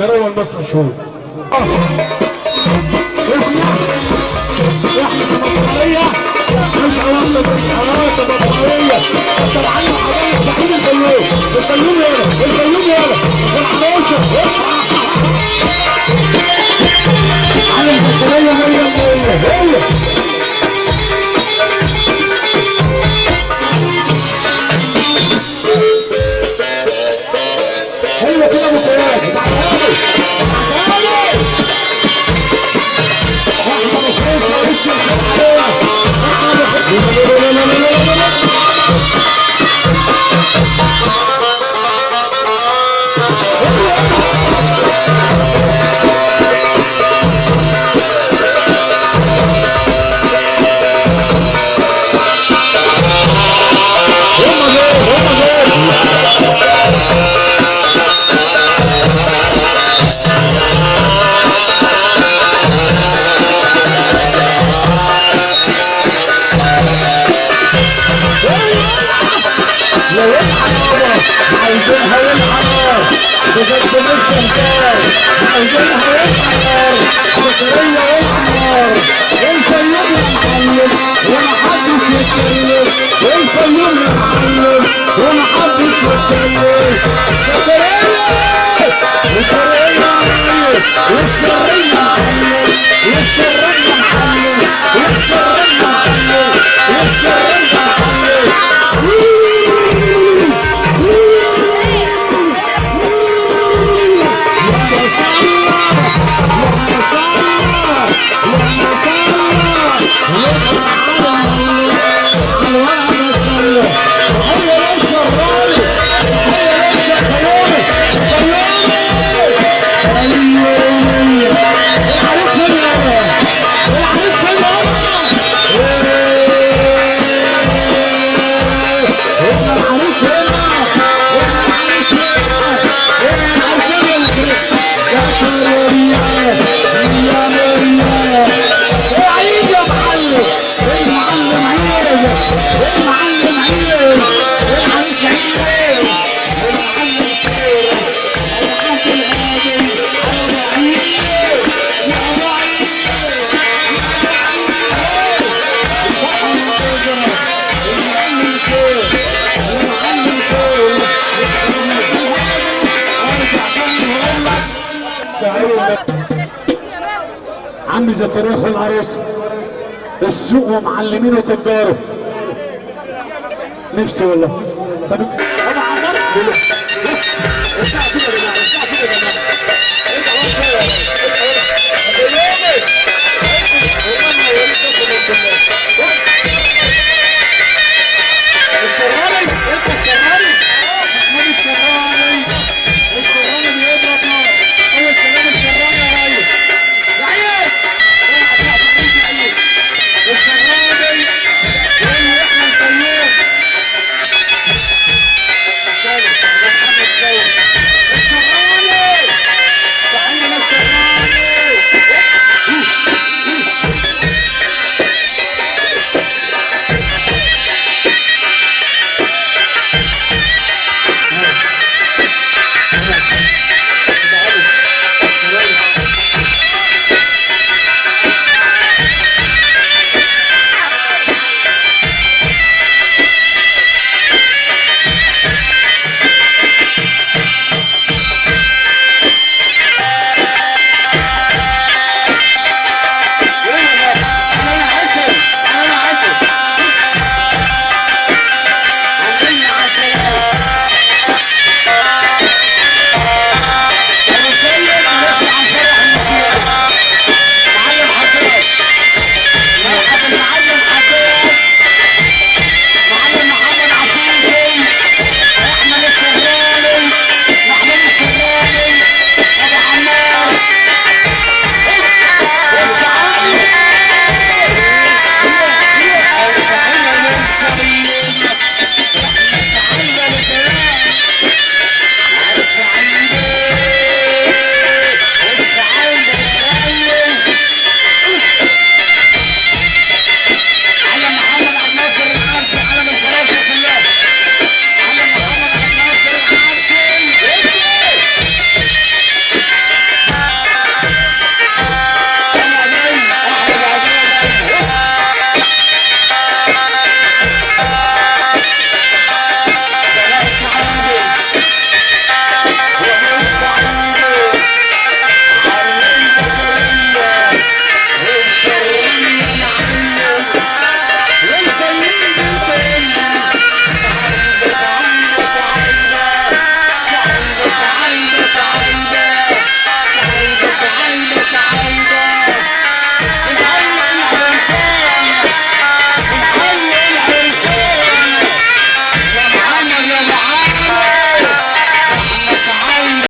نروق المسرح شوية. احنا بطارية مش علاقة مش علاقة بطارية. انت معلم حبايب سعيد الفيوم، الفيوم يالا، الفيوم يالا، والعروسة على البطارية 100 100. حلوة كده ابو فؤاد، ابعتها لي ابعتها لي. واحدة مخلصة وش الخير عليها. لا لا لا لا لا. هم دول هم دول. لو الحرارة عايزينها والحرارة بجد مش هزار، عايزينها والحرارة بطارية والحرارة. الفيوم يا معلم ومحدش يتكلم، الفيوم يا معلم ومحدش يتكلم. بطارية والشرقية والشرقية معلم، والشرقية معلم، والشرقية معلم، والشرقية معلم. عمي زكريا اخو العروسة، السوق ومعلمينه وتجارة. نفسي والله. طب انا عمرت ارجع كده يا جماعة، ارجع كده يا جماعة، ارجع ورا شوية، ارجع